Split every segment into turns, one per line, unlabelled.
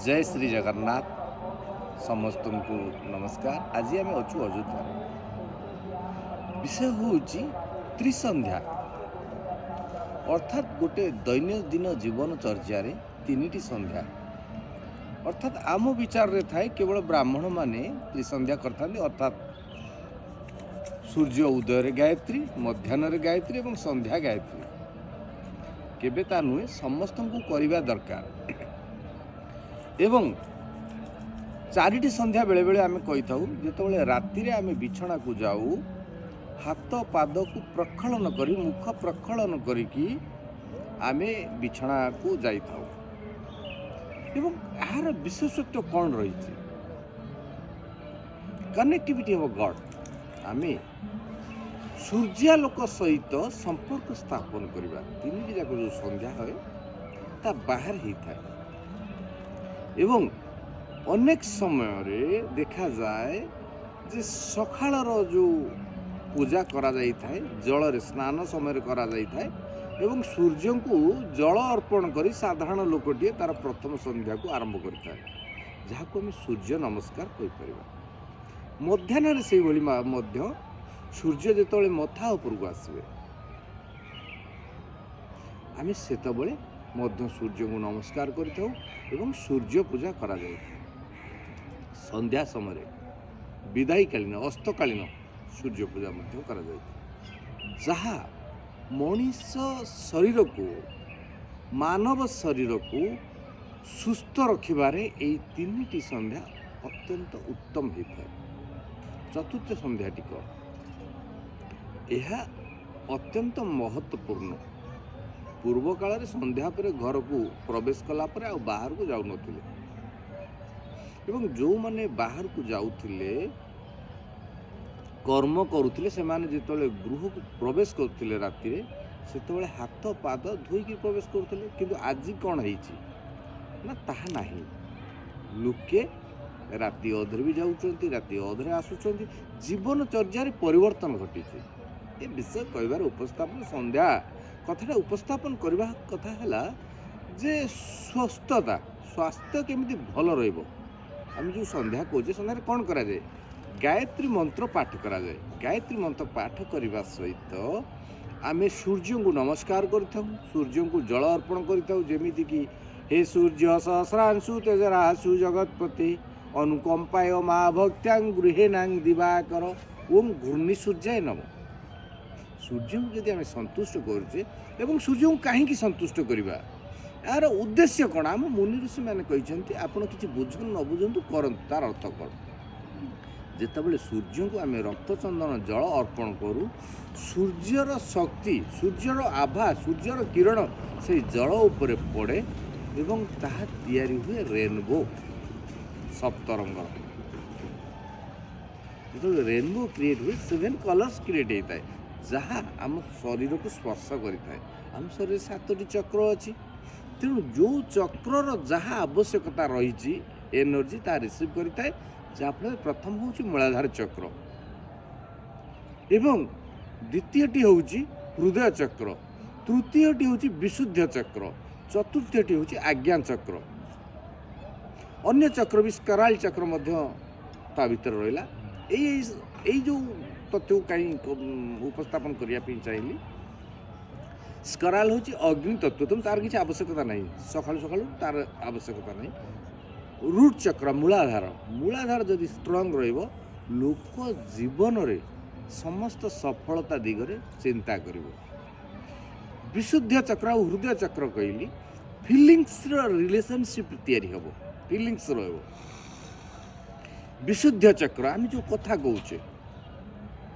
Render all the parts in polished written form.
ଜୟ ଶ୍ରୀ ଜଗନ୍ନାଥ। ସମସ୍ତଙ୍କୁ ନମସ୍କାର। ଆଜି ଆମେ ଅଛୁ ଅଯୋଧ୍ୟାରେ। ବିଷୟ ହେଉଛି ତ୍ରିସନ୍ଧ୍ୟା, ଅର୍ଥାତ୍ ଗୋଟେ ଦୈନନ୍ଦିନ ଜୀବନଚର୍ଯ୍ୟାରେ ତିନିଟି ସନ୍ଧ୍ୟା। ଅର୍ଥାତ୍ ଆମ ବିଚାରରେ ଥାଏ, କେବଳ ବ୍ରାହ୍ମଣମାନେ ତ୍ରିସନ୍ଧ୍ୟା କରିଥାନ୍ତି, ଅର୍ଥାତ୍ ସୂର୍ଯ୍ୟ ଉଦୟରେ ଗାୟତ୍ରୀ, ମଧ୍ୟାହ୍ନରେ ଗାୟତ୍ରୀ ଏବଂ ସନ୍ଧ୍ୟା ଗାୟତ୍ରୀ। କେବେ ତା ନୁହେଁ, ସମସ୍ତଙ୍କୁ କରିବା ଦରକାର। ଏବଂ ଚାରିଟି ସନ୍ଧ୍ୟା ବେଳେବେଳେ ଆମେ କହିଥାଉ। ଯେତେବେଳେ ରାତିରେ ଆମେ ବିଛଣାକୁ ଯାଉ, ହାତ ପାଦକୁ ପ୍ରକ୍ଷାଳନ କରି, ମୁଖ ପ୍ରକ୍ଷାଳନ କରିକି ଆମେ ବିଛଣାକୁ ଯାଇଥାଉ। ଏବଂ ଏହାର ବିଶେଷତ୍ୱ କ'ଣ ରହିଛି? Connectivity of God. ଆମେ ସୂର୍ଯ୍ୟାଲୋକ ସହିତ ସମ୍ପର୍କ ସ୍ଥାପନ କରିବା। ତିନିଟି ଯାକ ଯେଉଁ ସନ୍ଧ୍ୟା ହୁଏ, ତା ବାହାରେ ହେଇଥାଏ। ଏବଂ ଅନେକ ସମୟରେ ଦେଖାଯାଏ ଯେ ସକାଳର ଯେଉଁ ପୂଜା କରାଯାଇଥାଏ, ଜଳରେ ସ୍ନାନ ସମୟରେ କରାଯାଇଥାଏ ଏବଂ ସୂର୍ଯ୍ୟଙ୍କୁ ଜଳ ଅର୍ପଣ କରି ସାଧାରଣ ଲୋକଟିଏ ତାର ପ୍ରଥମ ସନ୍ଧ୍ୟାକୁ ଆରମ୍ଭ କରିଥାଏ, ଯାହାକୁ ଆମେ ସୂର୍ଯ୍ୟ ନମସ୍କାର କହିପାରିବା। ମଧ୍ୟାହ୍ନରେ ସେଇଭଳି ମଧ୍ୟ ସୂର୍ଯ୍ୟ ଯେତେବେଳେ ମଥା ଉପରକୁ ଆସିବେ, ଆମେ ସେତେବେଳେ ମଧ୍ୟ ସୂର୍ଯ୍ୟଙ୍କୁ ନମସ୍କାର କରିଥାଉ ଏବଂ ସୂର୍ଯ୍ୟ ପୂଜା କରାଯାଇଥାଏ। ସନ୍ଧ୍ୟା ସମୟରେ ବିଦାୟୀକାଳୀନ, ଅସ୍ତକାଳୀନ ସୂର୍ଯ୍ୟ ପୂଜା ମଧ୍ୟ କରାଯାଇଥାଏ, ଯାହା ମଣିଷ ଶରୀରକୁ, ମାନବ ଶରୀରକୁ ସୁସ୍ଥ ରଖିବାରେ ଏଇ ତିନିଟି ସନ୍ଧ୍ୟା ଅତ୍ୟନ୍ତ ଉତ୍ତମ ହୋଇଥାଏ। ଚତୁର୍ଥ ସନ୍ଧ୍ୟାଟି କ'ଣ? ଏହା ଅତ୍ୟନ୍ତ ମହତ୍ତ୍ୱପୂର୍ଣ୍ଣ। ପୂର୍ବ କାଳରେ ସନ୍ଧ୍ୟା ପରେ ଘରକୁ ପ୍ରବେଶ କଲା ପରେ ଆଉ ବାହାରକୁ ଯାଉନଥିଲେ ଏବଂ ଯେଉଁମାନେ ବାହାରକୁ ଯାଉଥିଲେ, କର୍ମ କରୁଥିଲେ, ସେମାନେ ଯେତେବେଳେ ଗୃହକୁ ପ୍ରବେଶ କରୁଥିଲେ ରାତିରେ, ସେତେବେଳେ ହାତ ପାଦ ଧୋଇକି ପ୍ରବେଶ କରୁଥିଲେ। କିନ୍ତୁ ଆଜି କ'ଣ ହେଇଛି ନା, ତାହା ନାହିଁ। ଲୋକେ ରାତି ଅଧରେ ବି ଯାଉଛନ୍ତି, ରାତି ଅଧରେ ଆସୁଛନ୍ତି। ଜୀବନଚର୍ଯ୍ୟାରେ ପରିବର୍ତ୍ତନ ଘଟିଛି। ଏ ବିଷୟ କହିବାର ଉପସ୍ଥାପନ, ସନ୍ଧ୍ୟା କଥାଟା ଉପସ୍ଥାପନ କରିବା କଥା ହେଲା ଯେ ସ୍ୱସ୍ଥତା, ସ୍ୱାସ୍ଥ୍ୟ କେମିତି ଭଲ ରହିବ। ଆମେ ଯେଉଁ ସନ୍ଧ୍ୟା କହୁଛେ, ସନ୍ଧ୍ୟାରେ କ'ଣ କରାଯାଏ? ଗାୟତ୍ରୀ ମନ୍ତ୍ର ପାଠ କରାଯାଏ। ଗାୟତ୍ରୀ ମନ୍ତ୍ର ପାଠ କରିବା ସହିତ ଆମେ ସୂର୍ଯ୍ୟଙ୍କୁ ନମସ୍କାର କରିଥାଉ, ସୂର୍ଯ୍ୟଙ୍କୁ ଜଳ ଅର୍ପଣ କରିଥାଉ। ଯେମିତିକି, "ହେ ସୂର୍ଯ୍ୟ ସହସ୍ରାଂଶୁ ତେଜରାଶୁ ଜଗତପତି, ଅନୁକମ୍ପାୟ ମା ଭକ୍ତ୍ୟାଂ ଗୃହୀଣାଂ ଦିବାକର, ଓମ୍ ଘୂର୍ଣ୍ଣି ସୂର୍ଯ୍ୟାୟ ନମଃ।" ସୂର୍ଯ୍ୟଙ୍କୁ ଯଦି ଆମେ ସନ୍ତୁଷ୍ଟ କରୁଛେ, ଏବଂ ସୂର୍ଯ୍ୟଙ୍କୁ କାହିଁକି ସନ୍ତୁଷ୍ଟ କରିବା, ଏହାର ଉଦ୍ଦେଶ୍ୟ କ'ଣ? ଆମ ମୁନି ଋଷିମାନେ କହିଛନ୍ତି, ଆପଣ କିଛି ବୁଝନ୍ତୁ ନ ବୁଝନ୍ତୁ, କରନ୍ତୁ। ତାର ଅର୍ଥ କ'ଣ? ଯେତେବେଳେ ସୂର୍ଯ୍ୟଙ୍କୁ ଆମେ ରକ୍ତଚନ୍ଦନ ଜଳ ଅର୍ପଣ କରୁ, ସୂର୍ଯ୍ୟର ଶକ୍ତି, ସୂର୍ଯ୍ୟର ଆଭା, ସୂର୍ଯ୍ୟର କିରଣ ସେଇ ଜଳ ଉପରେ ପଡ଼େ ଏବଂ ତାହା ତିଆରି ହୁଏ ରେନବୋ, ସପ୍ତରଙ୍ଗର। ଯେତେବେଳେ ରେନବୋ କ୍ରିଏଟ୍ ହୁଏ, ସେଭେନ୍ କଲର୍ସ କ୍ରିଏଟ୍ ହେଇଥାଏ, ଯାହା ଆମ ଶରୀରକୁ ସ୍ପର୍ଶ କରିଥାଏ। ଆମ ଶରୀରରେ ସାତଟି ଚକ୍ର ଅଛି। ତେଣୁ ଯେଉଁ ଚକ୍ରର ଯାହା ଆବଶ୍ୟକତା ରହିଛି, ଏନର୍ଜି ତାହା ରିସିଭ୍ କରିଥାଏ। ଯାହାଫଳରେ ପ୍ରଥମ ହେଉଛି ମୂଳାଧାର ଚକ୍ର ଏବଂ ଦ୍ୱିତୀୟଟି ହେଉଛି ହୃଦୟ ଚକ୍ର, ତୃତୀୟଟି ହେଉଛି ବିଶୁଦ୍ଧ ଚକ୍ର, ଚତୁର୍ଥଟି ହେଉଛି ଆଜ୍ଞା ଚକ୍ର। ଅନ୍ୟ ଚକ୍ର ବି, ସ୍କରାଲ ଚକ୍ର ମଧ୍ୟ ତା ଭିତରେ ରହିଲା। ଏଇ ଏଇ ଏଇ ଯେଉଁ ତଥ୍ୟକୁ କାହିଁ ଉପସ୍ଥାପନ କରିବା ପାଇଁ ଚାହିଁଲି? ସ୍କରାଲ ହେଉଛି ଅଗ୍ନି ତତ୍ତ୍ୱ, ତେଣୁ ତାର କିଛି ଆବଶ୍ୟକତା ନାହିଁ। ସକାଳୁ ସକାଳୁ ତାର ଆବଶ୍ୟକତା ନାହିଁ। ରୁଟ୍ ଚକ୍ର, ମୂଳାଧାର। ମୂଳାଧାର ଯଦି ଷ୍ଟ୍ରଙ୍ଗ ରହିବ, ଲୋକ ଜୀବନରେ ସମସ୍ତ ସଫଳତା ଦିଗରେ ଚିନ୍ତା କରିବ। ବିଶୁଦ୍ଧ ଚକ୍ର ଆଉ ହୃଦୟ ଚକ୍ର କହିଲି, ଫିଲିଙ୍ଗସର ରିଲେସନସିପ୍ ତିଆରି ହେବ, ଫିଲିଙ୍ଗସ୍ ରହିବ। ବିଶୁଦ୍ଧ ଚକ୍ର, ଆମେ ଯେଉଁ କଥା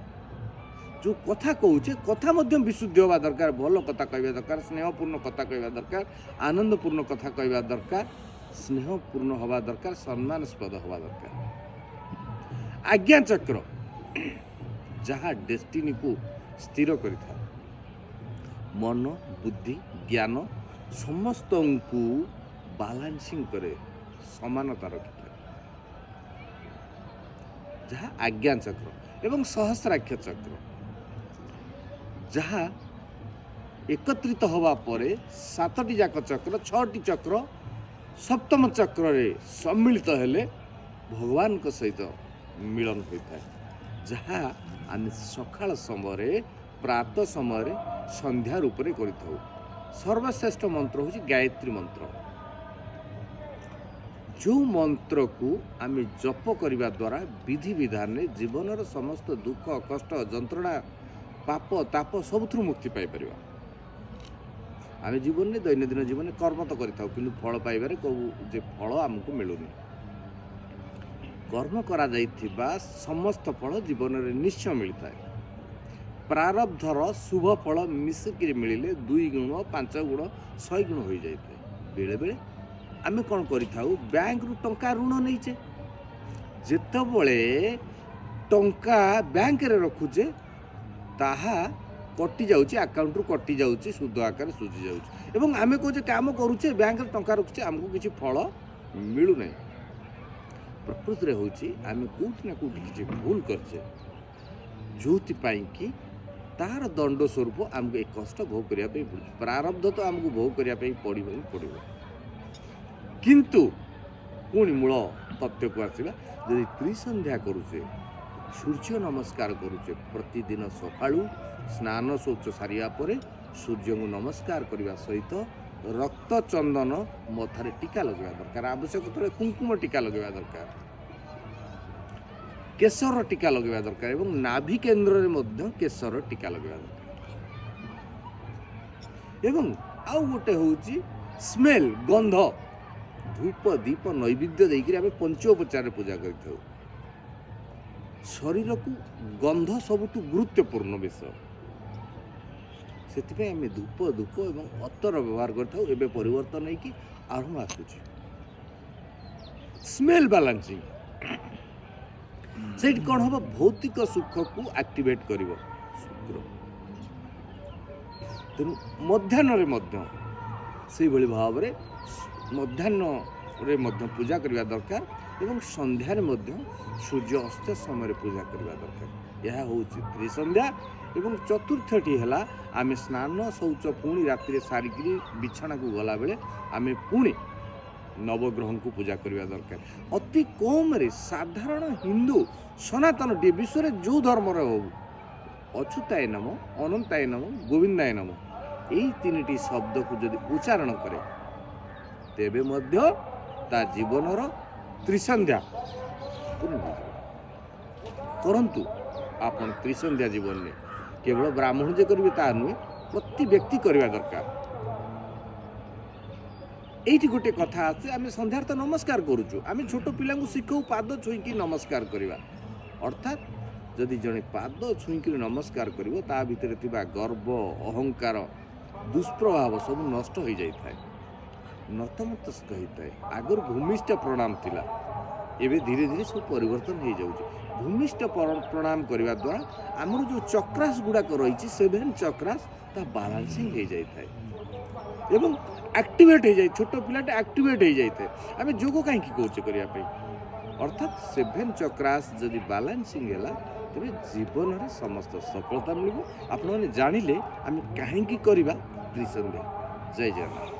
କହୁଛେ, କଥା ମଧ୍ୟ ବିଶୁଦ୍ଧ ହେବା ଦରକାର। ଭଲ କଥା କହିବା ଦରକାର, ସ୍ନେହପୂର୍ଣ୍ଣ କଥା କହିବା ଦରକାର, ଆନନ୍ଦପୂର୍ଣ୍ଣ କଥା କହିବା ଦରକାର, ସ୍ନେହପୂର୍ଣ୍ଣ ହେବା ଦରକାର, ସମ୍ମାନସ୍ପଦ ହେବା ଦରକାର। ଆଜ୍ଞା ଚକ୍ର, ଯାହା ଡେଷ୍ଟିନିକୁ ସ୍ଥିର କରିଥାଏ, ମନ, ବୁଦ୍ଧି, ଜ୍ଞାନ ସମସ୍ତଙ୍କୁ ବାଲାନ୍ସିଂ କରେ, ସମାନତା ରଖିଥାଏ, ଯାହା ଆଜ୍ଞା ଚକ୍ର। ଏବଂ ସହସ୍ରାକ୍ଷ ଚକ୍ର, ଯାହା ଏକତ୍ରିତ ହେବା ପରେ ସାତଟି ଯାକ ଚକ୍ର, ଛଅଟି ଚକ୍ର ସପ୍ତମ ଚକ୍ରରେ ସମ୍ମିଳିତ ହେଲେ ଭଗବାନଙ୍କ ସହିତ ମିଳନ ହୋଇଥାଏ, ଯାହା ଆମେ ସକାଳ ସମୟରେ, ପ୍ରାତଃ ସମୟରେ ସନ୍ଧ୍ୟା ରୂପରେ କରିଥାଉ। ସର୍ବଶ୍ରେଷ୍ଠ ମନ୍ତ୍ର ହେଉଛି ଗାୟତ୍ରୀ ମନ୍ତ୍ର, ଯେଉଁ ମନ୍ତ୍ରକୁ ଆମେ ଜପ କରିବା ଦ୍ୱାରା ବିଧି ବିଧାନରେ ଜୀବନର ସମସ୍ତ ଦୁଃଖ, କଷ୍ଟ, ଯନ୍ତ୍ରଣା, ପାପ, ତାପ ସବୁଥିରୁ ମୁକ୍ତି ପାଇପାରିବା। ଆମେ ଜୀବନରେ, ଦୈନନ୍ଦିନ ଜୀବନରେ କର୍ମ ତ କରିଥାଉ, କିନ୍ତୁ ଫଳ ପାଇବାରେ କେଉଁ ଯେ ଫଳ ଆମକୁ ମିଳୁନି। କର୍ମ କରାଯାଇଥିବା ସମସ୍ତ ଫଳ ଜୀବନରେ ନିଶ୍ଚୟ ମିଳିଥାଏ। ପ୍ରାରବ୍ଧର ଶୁଭ ଫଳ ମିଶିକିରି ମିଳିଲେ 2 ଗୁଣ, 5 ଗୁଣ, 100 ଗୁଣ ହୋଇଯାଇଥାଏ। ବେଳେବେଳେ ଆମେ କ'ଣ କରିଥାଉ? ବ୍ୟାଙ୍କରୁ ଟଙ୍କା ଋଣ ନେଇଛେ। ଯେତେବେଳେ ଟଙ୍କା ବ୍ୟାଙ୍କରେ ରଖୁଛେ, ତାହା କଟିଯାଉଛି, ଆକାଉଣ୍ଟରୁ କଟିଯାଉଛି, ସୁଧ ଆକାରରେ ସୁଝି ଯାଉଛି ଏବଂ ଆମେ କହୁଛେ କାମ କରୁଛେ, ବ୍ୟାଙ୍କରେ ଟଙ୍କା ରଖୁଛେ, ଆମକୁ କିଛି ଫଳ ମିଳୁନାହିଁ। ପ୍ରକୃତିରେ ହେଉଛି ଆମେ କେଉଁଠି ନା କେଉଁଠି କିଛି ଭୁଲ କରିଛେ, ଯେଉଁଥିପାଇଁ କି ତାର ଦଣ୍ଡ ସ୍ୱରୂପ ଆମକୁ ଏ କଷ୍ଟ ଭୋଗ କରିବା ପାଇଁ ପଡ଼ୁଛି। ପ୍ରାରବ୍ଧ ତ ଆମକୁ ଭୋଗ କରିବା ପାଇଁ ପଡ଼ିବ ହିଁ ପଡ଼ିବ। କିନ୍ତୁ ପୁଣି ମୂଳ ତଥ୍ୟକୁ ଆସିବା। ଯଦି ତ୍ରିସନ୍ଧ୍ୟା କରୁଛେ, ସୂର୍ଯ୍ୟ ନମସ୍କାର କରୁଛେ, ପ୍ରତିଦିନ ସକାଳୁ ସ୍ନାନ ଶୌଚ ସାରିବା ପରେ ସୂର୍ଯ୍ୟଙ୍କୁ ନମସ୍କାର କରିବା ସହିତ ରକ୍ତ ଚନ୍ଦନ ମଥାରେ ଟୀକା ଲଗାଇବା ଦରକାର। ଆବଶ୍ୟକ ଥରେ କୁଙ୍କୁମ ଟୀକା ଲଗାଇବା ଦରକାର, କେଶର ଟୀକା ଲଗାଇବା ଦରକାର ଏବଂ ନାଭି କେନ୍ଦ୍ରରେ ମଧ୍ୟ କେଶର ଟୀକା ଲଗାଇବା ଦରକାର। ଏବଂ ଆଉ ଗୋଟେ ହେଉଛି ସ୍ମେଲ୍, ଗନ୍ଧ, ଧୂପ, ଦୀପ, ନୈବେଦ୍ୟ ଦେଇକରି ଆମେ ପଞ୍ଚୋପଚାରରେ ପୂଜା କରିଥାଉ। ଶରୀରକୁ ଗନ୍ଧ ସବୁଠୁ ଗୁରୁତ୍ୱପୂର୍ଣ୍ଣ ବିଷୟ। ସେଥିପାଇଁ ଆମେ ଧୂପ, ଧୂପ ଏବଂ ଅତର ବ୍ୟବହାର କରିଥାଉ। ଏବେ ପରିବର୍ତ୍ତନ ହେଇକି ଆରମ୍ଭ ଆସୁଛି ସ୍ମେଲ୍ ବାଲାନ୍ସିଂ। ସେଇଠି କ'ଣ ହେବ? ଭୌତିକ ସୁଖକୁ ଆକ୍ଟିଭେଟ୍ କରିବ ଶୁକ୍ର। ତେଣୁ ମଧ୍ୟାହ୍ନରେ ମଧ୍ୟ ସେଇଭଳି ଭାବରେ ମଧ୍ୟାହ୍ନରେ ମଧ୍ୟ ପୂଜା କରିବା ଦରକାର ଏବଂ ସନ୍ଧ୍ୟାରେ ମଧ୍ୟ ସୂର୍ଯ୍ୟ ଅସ୍ତ ସମୟରେ ପୂଜା କରିବା ଦରକାର। ଏହା ହେଉଛି ତ୍ରିସନ୍ଧ୍ୟା। ଏବଂ ଚତୁର୍ଥଟି ହେଲା, ଆମେ ସ୍ନାନ ଶୌଚ ପୁଣି ରାତିରେ ସାରିକିରି ବିଛଣାକୁ ଗଲାବେଳେ ଆମେ ପୁଣି ନବଗ୍ରହଙ୍କୁ ପୂଜା କରିବା ଦରକାର। ଅତି କମରେ ସାଧାରଣ ହିନ୍ଦୁ ସନାତନଟିଏ, ବିଶ୍ୱରେ ଯେଉଁ ଧର୍ମର ହଉ, ଅଚ୍ୟୁତାୟ ନମ, ଅନନ୍ତାୟ ନମ, ଗୋବିନ୍ଦାୟ ନମ, ଏଇ ତିନିଟି ଶବ୍ଦକୁ ଯଦି ଉଚ୍ଚାରଣ କରେ, ତେବେ ମଧ୍ୟ ତା ଜୀବନର ତ୍ରିସନ୍ଧ୍ୟା ପୂର୍ଣ୍ଣ ହୋଇଯିବ। କରନ୍ତୁ ଆପଣ ତ୍ରିସନ୍ଧ୍ୟା ଜୀବନରେ। କେବଳ ବ୍ରାହ୍ମଣ ଯେ କରିବେ ତାହା ନୁହେଁ, ପ୍ରତି ବ୍ୟକ୍ତି କରିବା ଦରକାର। ଏଇଠି ଗୋଟେ କଥା ଆସେ। ଆମେ ସନ୍ଧ୍ୟାରେ ତ ନମସ୍କାର କରୁଛୁ। ଆମେ ଛୋଟ ପିଲାଙ୍କୁ ଶିଖଉ ପାଦ ଛୁଇଁକି ନମସ୍କାର କରିବା। ଅର୍ଥାତ୍ ଯଦି ଜଣେ ପାଦ ଛୁଇଁକିରି ନମସ୍କାର କରିବ, ତା ଭିତରେ ଥିବା ଗର୍ବ, ଅହଙ୍କାର, ଦୁଷ୍ପ୍ରଭାବ ସବୁ ନଷ୍ଟ ହୋଇଯାଇଥାଏ, ନତମସ୍ତକ ହେଇଥାଏ। ଆଗରୁ ଭୂମିଷ୍ଠ ପ୍ରଣାମ ଥିଲା, ଏବେ ଧୀରେ ଧୀରେ ସବୁ ପରିବର୍ତ୍ତନ ହେଇଯାଉଛି। ଭୂମିଷ୍ଠ ପ୍ରଣାମ କରିବା ଦ୍ୱାରା ଆମର ଯେଉଁ ଚକ୍ରାସ ଗୁଡ଼ାକ ରହିଛି, ସେଭେନ୍ ଚକ୍ରାସ, ତା ବାଲାନ୍ସିଂ ହେଇଯାଇଥାଏ ଏବଂ ଆକ୍ଟିଭେଟ୍ ହେଇଯାଏ। ଛୋଟ ପିଲାଟା ଆକ୍ଟିଭେଟ୍ ହେଇଯାଇଥାଏ। ଆମେ ଯୋଗ କାହିଁକି କହୁଛେ କରିବା ପାଇଁ? ଅର୍ଥାତ୍ ସେଭେନ୍ ଚକ୍ରାସ ଯଦି ବାଲାନ୍ସିଂ ହେଲା, ତେବେ ଜୀବନରେ ସମସ୍ତ ସଫଳତା ମିଳିବ। ଆପଣମାନେ ଜାଣିଲେ ଆମେ କାହିଁକି କରିବା ତ୍ରିସନ୍ଧ୍ୟା। ଜୟ ଜଗନ୍ନାଥ।